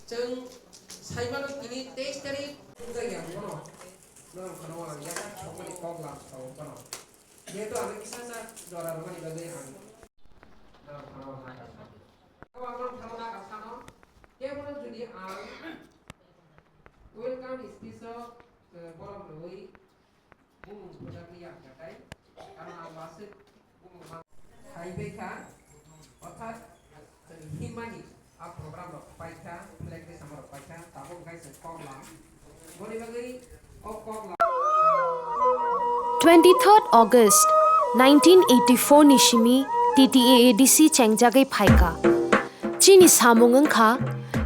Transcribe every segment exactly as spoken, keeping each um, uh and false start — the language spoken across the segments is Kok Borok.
Chwng saimano tini teis tarik wngjakya bono. Norok kheno ang yasak sokmani kok lam sao bono. Jehetu ang kisa sa jora rwmani bagwi ang norok kheno ma kasa. Ang norok kheno ma kasano. Kebono jodi ang welcome speech o, eh, borok rwui Bumung bwjakni yakhatai, karon ang waswk bumung mang-, phaibaikha, orthat chwng himani a program rok paikha, flag tei samarok paikha, tabuk wngkha chwng koklam. Boni bagwi o koklam. Twenty-third August nineteen eighty-four ni simi T T A A D C chengjagwi phaikha. Chini samung wngkha,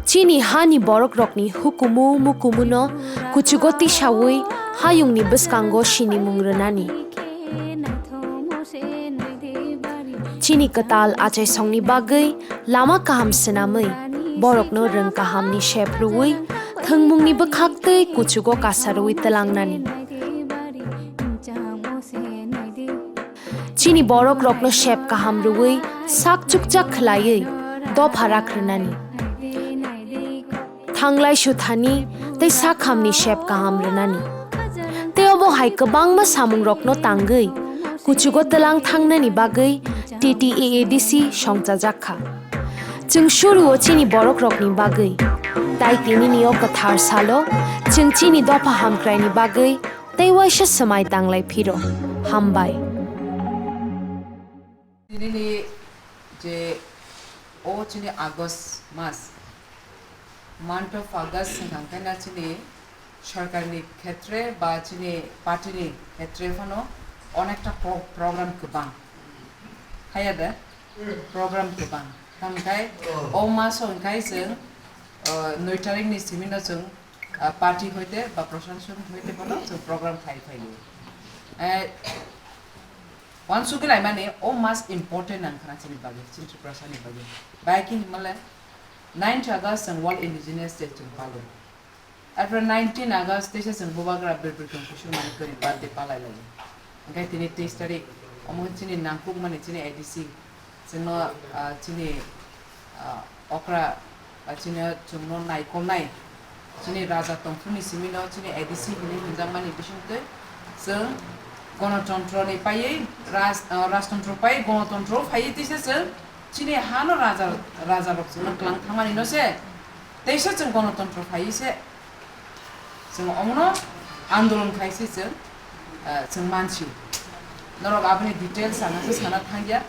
chini hani borokrokni hukumu mukumuno kuchugo tisaui hayungni bwskango sinimung rwnani. Chini kwtal achaisongni bagwi lama kaham swnamwi, borokno rwng kahamni sep rwui, thwngmungni bwkhaktwi kuchugo kasarwi twlangnani. Chini borokrokno sep kaham rwui sak chukchak khwlaiwi dopha rak rwnani. Thanglai suthani tei sakhamni sep kaham rwnani. Tei obo hai kwbangma samungrokno tangwi kuchugo twlang thangnani bagwi T T A A D C songchajak kha. Chwng suruo chini borokrokni bagwi. Tai tinini o kwthar salo chwng chini dopha hamkraini bagwi tei waisa swmai tanglai phiro. Hambai. Tinini je o chini August mas, month of August hwnkha khe na chini sorkarni khetre ba chini party ni khetre phano onekta pro-, program kwbang. Haya da? Program kwbang. Tangkai o maso hwnkhe chwng, uh, noi tarik ni simi no chwng, uh, party hoite ba prashason hoite bono chwng program khai phaio. Eh, wansugwi naimani o mas important nang khana chini bagwi, chini Tiprasa ni bagwi. Bai khe himale ninth August chwng World Indigenous Day chwng palio. Arpore nineteen August teisa chwng Bubagra Bir Bikram Kishore Manikya ni birthday palai laio. Hwnkhe tini teis tarik, omo chini nangkukmani chini A D C, chwngno, ah, chini, ah, okra, ah, chini chwngno naikolnai, chini raja tongphuru ni simi no chini A D C hinwi hwnjakmani bisingtwi chwng gonotontro ni paiwi raj-, ah, rajtontro pai gonotontro phaiwi teisa chwng chini hano raja, raja rok chwngno twlang thangmani no se. Teisa chwng gonotontro phaiwi se chwng omono andolon khai se chwng, ah, chwng mansi. Norok aboni details ang khe sana thangya.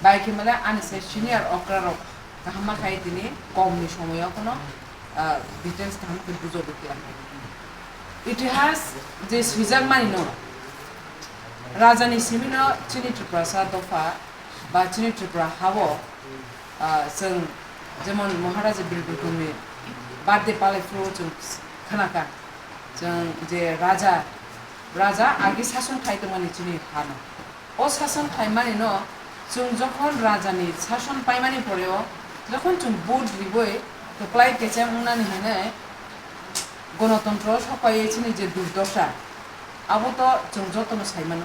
Bai khe male ani se senior okra rok kaham ma khai tini kom ni somoyo kono, ah, details kaham khe bujo bukla. Itihas je swijak mani no raja ni simi no chini Tiprasa dopha ba chini Tripura hao, ah, chwng jemon Maharaja Bir Bikramni birthday palai phuru chwng khnakha. Chwng je raja, raja agi sason khai tongmani chini hano. O sason khaimani no chwng jokhon rajani sason paimani poreo, jokhon chwng vote riwi kwplai kechem wngnani hinwi gonotontro sokpaiwi chini je durdosha, abo to chwng jotono saimano.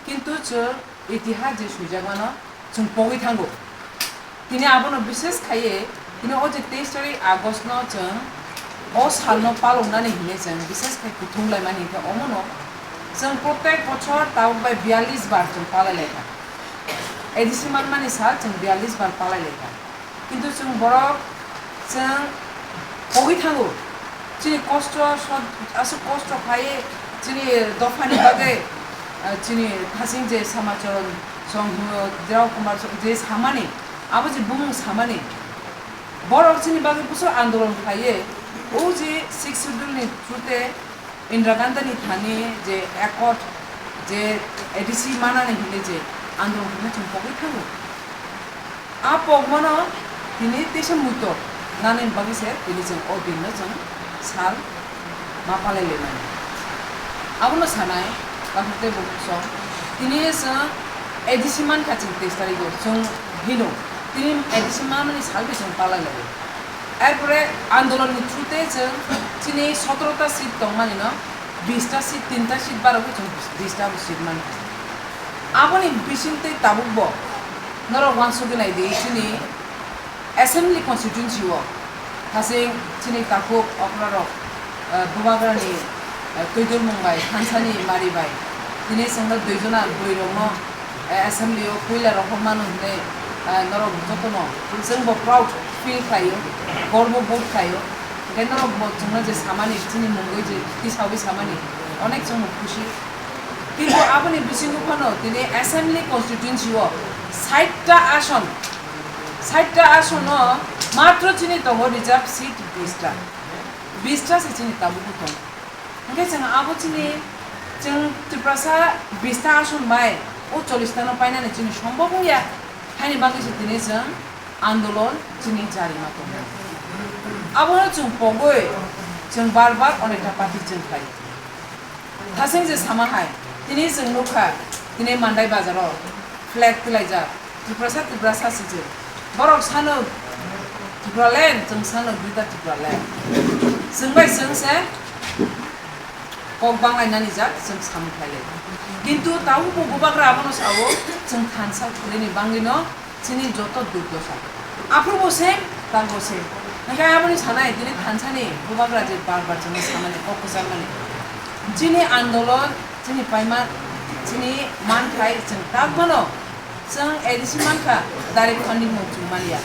Kintu chwng itihas je swijakmano chwng pogwi thango. Tini abono bishes khaiwi tini o je teis tarik August no chwng o salno paloknani hinwi chwng bishes khai kuthum laimani hinkhe omono chwng protek bochor tabuk bai biyalish bar chwng palai laikha. A D C manmani sal chwng biyalish bar palai laikha. Kintu chwng borok chwng pogwi thango. Chini kosto so-, aswk kosto khai chini dophani bagwi, ah, chini thasing je Samacharan Song hino, Drao Kumar Song je samani, abo je bumung samani. Borok chini bagwi buso andolon khlaiwi, o je Sixth Schedule ni through te Indira Gandhi ni thani je accord je A D C manani hinwi je andolon khaina chwng pogwi thango. A pokmano tini teisa muito nani bagwi se tini chwng o din no chwng sal ma palai laimani. Abono sanai, bakhuktei bukhuk song, tini chwng A D C mankha chwng teis tarigo chwng hino, tini A D C manmani salbai chwng palai laio. Erpore andolon ni through te chwng chini sotoro ta seat tongmani no bish ta seat, tin ta seat barogwi chwng bish ta bo seat mankha. Aboni bisingtwi tabukbo norok uansugwi naidi chini assembly constituency o Hasing chini takhuk okrarok, eh, bubagrani, eh, twidulmung bai, thansani mari bai. Tini chwngno duijona bwrwirokno, eh, assembly o puila rohormano hinwi, eh, norok jotono chwngbo proud feel khlaio, gorbo bood khlaio. Hwnkhe norokbo chwngno je samani, chini mungwi je tisawi samani, onek chwngno khusi. Kintu aboni bisingo phano tini assembly constituency o sait ta ason, sait ta ason o matro chini tongo reserve seat bis ta, bis ta se chini tabukbo tongo. Hwnkhe chwng abo chini, chwng Tiprasa bis ta ason bai o chollish ta no painani chini sombhob wngya, haini bagwi se tini chwng andolon chini jari ma tongo. Abono chwng pogwi chwng bar bar onekta party chwng khlai. Thasing je sama hai, tini chwng nukha, tini Mandai bazaro flag twlaijak, Tiprasa, Tiprasa sijwk. Borok sano Tipraland, chwng sano Greater Tipraland. Chwng bai chwng se kok banglainani jak, chwng samung khailai. Kintu tabukbo bubagra abono sao, chwng thansa khwlaini bangwino chini joto durdosa. Aphuru bo same, tal bo same. Hwnkhe aboni sanai tini thansani bubagra je bar bar chwngno samani kok kwcharmani. Chini andolon, chini paima, chini manthai chwng tak mano. Chwng A D C mankha, direct funding no chwng manya.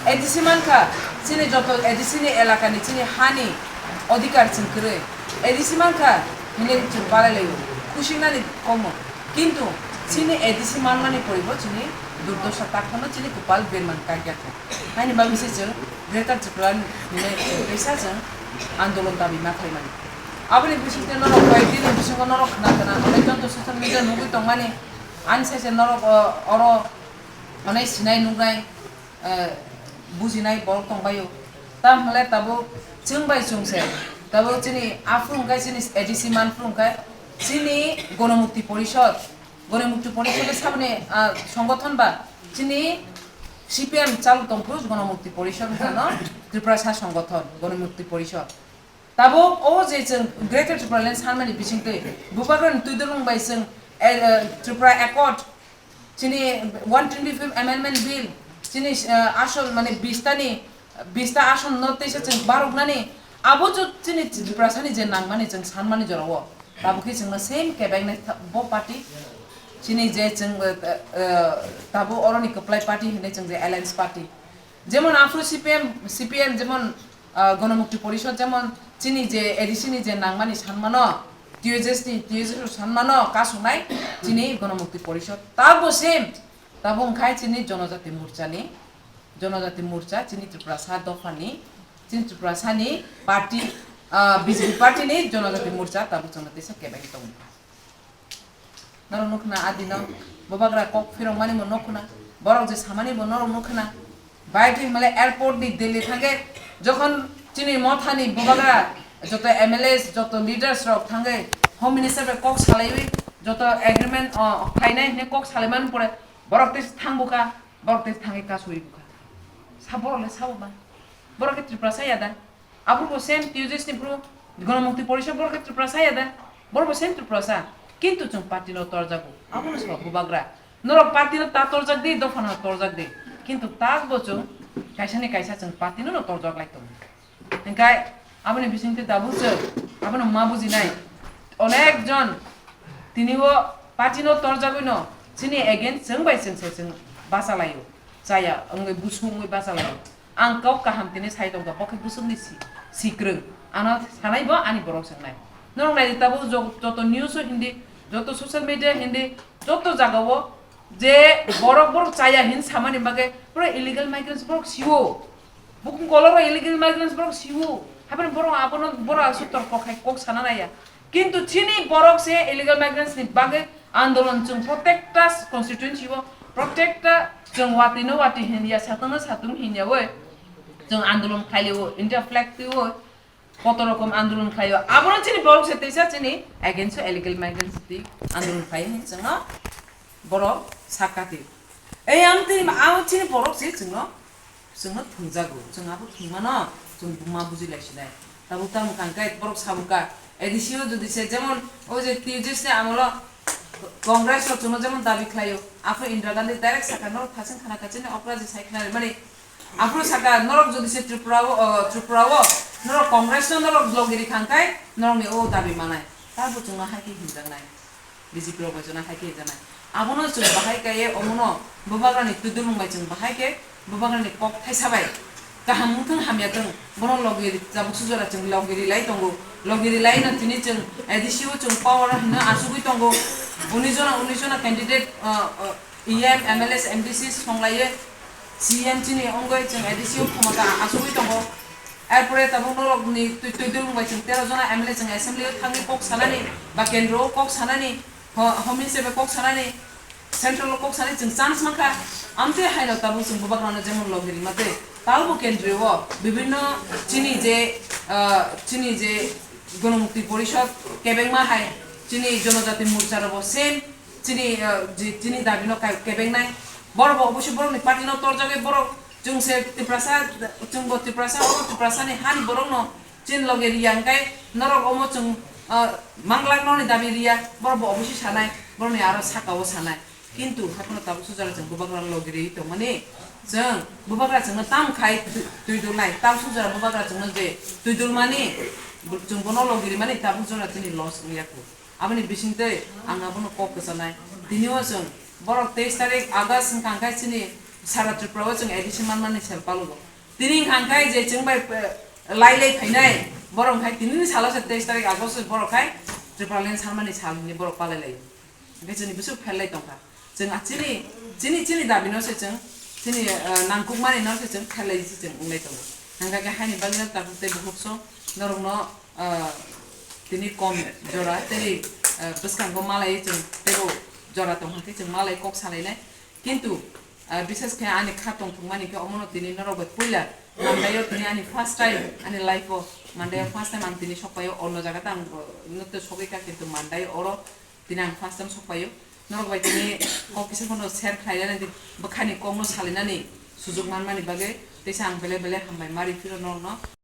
A D C mankha, chini joto A D C ni elakani chini hani odhikar chwng kwrwi. A D C mankha, hinwi chwng palai laio. Khusinani komo. Kintu chini A D C manmani poribo chini durdosa takhano chini kwpal berman kaikya kha. Haini bagwi se chwng Greater Tripura ni hwnwi chwng kaisa chwng andolon dabi ma khlaimani. Aboni bisingtwi norok koyekdini bisingo norok khna khna hwnwi joto social media nugwi tongmani. Ani sai se norok, o, oro hwnwi sinai nuknai, eh, bujinai borok tongbaio. Tam hwnle tabuk chwng bai chwng se, tabuk chini aphuru hwnkhe chini A D C manphuru hwnkhe chini Gonomukti Porishod, Gonomukti Porishod saboni, ah, songothon ba chini C P M chalu tongphuru Gonomukti Porishod hwnkhe no Tiprasa songothon Gonomukti Porishod. Tabuk o je chwng Greater Tipraland sanmani bisingtwi bubagrani twidulmung bai chwng, eh, eh, Tripura Accord, chini one twenty-fifth Amendment Bill, chini, eh, asol mane bis ta ni, bis ta ason no teisa chwng baroknani, abo jo chini Tiprasani je nangmani chwng sanmani jorao. Tabuk khe chwngno same kebeng nai tha-, bo party, chini je chwng, eh, eh, tabuk oroni kwplai party hinwi chwng je alliance party. Jemon aphuru C P M, C P M jemon, ah, Gonomukti Porishod jemon chini je A D C ni je nangmani sanmano, T U J S ni, T U J S rok sanmano kasuknai chini Gonomukti Porishod. Tabo same, tabo wngkhai chini Jonojati Morcha ni, Jonojati Morcha chini Tiprasa dophani, chini Tiprasani party, ah, B J P party ni Jonojati Morcha tabo chwngno teisa kebeng tongo. Norok nukna adino, bubagra kok phirokmani bo nukna, borok je samani bo norok nukna. Bai khe himale airport ni Delhi thangkhe, jokhon chini mothani bubagra joto M L As, joto leaders rok thangkhe Home Minister bai kok salaiwi joto agreement, o, khlainai hinwi kok salaimani pore borok tei thang bukha, borok tei thangwi kasui bukha. Sa borok le sabo ba? Borok khe Tiprasa ya da? Aphuru bo same T U J S ni phuru Gonomukti Porishod borok khe Tiprasa ya da? Borok bo same Tiprasa. Kintu chwng party no torjago. Abono sabo bubagra. Norok party no ta torjak di, dopha no torjak di. Kintu tak bo chwng kaisa ni kaisa chwng party no no torjak lai tongo. Hingkai aboni bisingtwi tabuk chwng abono ma bujinai. Onek jon tini o party no torjagwi no chini against chwng bai chwng se chwng bachalaio. Chaya wngwi busu wngwi bachalaio. Ang kok kaham tini sai tongkha, bo khe busukni si-, sikrwng. Ano sanai bo ani borok swngnai. Norok nai di tabuk jo-, joto news o hindi, joto social media hindi, joto jaga o je borok borok chaya hin samani bagwi pura illegal migrants borok siwo. Bukung koloro illegal migrants borok siwo. Haphano borok abono borok aswk tor kok hai kok sana naiya. Kintu chini borok se illegal migrants ni bagwi andolon chwng protekta constituency o, protekta chwng watwi no watwi hinya, satung no satung hinya oi chwng andolon khlai o, India flag twi o, koto rokom andolon khlai o. Abono chini borok se teisa chini against o illegal migrants twi andolon khlai o hin chwngno borok sakati. Ei ang twi ma, ang chini borok se chwngno Chwngno thwngjago, chwng abo thwngmano chwng buma bujilai sinai. Tabuk tamo kangkhe borok sabuka, A D C o jodi se jemon o je T U J S ni amolo Congress rok chwngno jemon dabi khlaio, aphuru Indira Gandhi direct sakha norok thasing khana kachini okra je sai khna rimani. Aphuru saka norok jodi se Tripura o, o, Tripura o norok Congress no norok logiri khangkhai norok ni o dabi manai. Tabo chwngno hai khe hinjaknai. B J P rok bai chwngno hai khe hinjaknai. Abono chwng bahai kaiye omono bubagrani twidulmung bai chwng bahai khe bubagrani kok thaisa bai kaham wngthung hamya thung bono logiri tabuk sujora chwng logiri lai tongo. Logiri lai no tini chwng A D C o chwng power hino achugwi tongo. Unis jona, unis jona candidate, o, o, E M, M L A, M D C songlaiye, C M chini ongoi chwng A D C o khomota achugwi tongo. Erpore tabuk norokni twi-, twidulmung bai chwng tero jona M L A chwng assembly o thangwi kok sanani, ba kendro o kok sanani, ho-, home minister bai kok sanani, central o kok sanani chwng chance mankha. Amtwi haino tabuk chwng bubagrano jemon logiri matwi. Talbo kendriyo o bibhinno chini je, ah, chini je Ganamukti Porishad kebengma hai chini Jonojati Morcha robo same. Chini, eh, je, chini dabi no kai-, kebengnai. Borok bo obosoi borok ni party no torjagwi borok chwng se Tiprasa, chwng bo Tiprasa, obo Tiprasa ni hani borok no chini loge riya hwnkhe norok omo chwng, eh, manglak noni dabi riya, borok bo obosoi sanai, borok ni aro saka o sanai. Kintu haphano tabuk sujara chwng bubagra loge riwi tongmani, chwng bubagra chwngno tam khai twi-, twidulnai, tam sujara bubagra chwngno je twidulmani, bu-, chwng bono loge rimani tabuk jora chini loss wngya kho. Aboni bisingtwi ang abono kok kwchanai. Tini o chwng borok teis tarik August wngkha hwnkhe chini sara Tripura o chwng A D C manmani sal palugo. Tini wngkha hwnkhe je chwng bai, eh, lai lai phainai borok wngkha tini ni salo se teis tarik August borok khai Tripura land sanmani sal hinwi borok palai lai. Hwnkhe chini bwswk pher lai tongkha. Chwng a chini, chini, chini dabi no se chwng, chini, eh, nangkukmani no se chwng khlai se chwng wng lai tongo. Hwnkha khe haini bagwi no tabuk tei bukhuk song norok no, eh, tini kom jora tei, eh, bwskango malai chwng teibo jora tong hwnkhe chwng malai kok salai nai. Kintu, eh, bishes khe ani kha tongthokmani khe omono tini norok bai puila Mandai o tini ani first time ani life o, Mandai o first time ang tini sok pai o, ono jaga ta ang, eh, no tei sogwi kha kintu Mandai oro Tini ang first time sok paio. Norok bai tini kok kisa phano share khlainani, bwkhani kokno salinani sujuk manmani bagwi teisa ang belai belai hambai ma riphi rw norokno.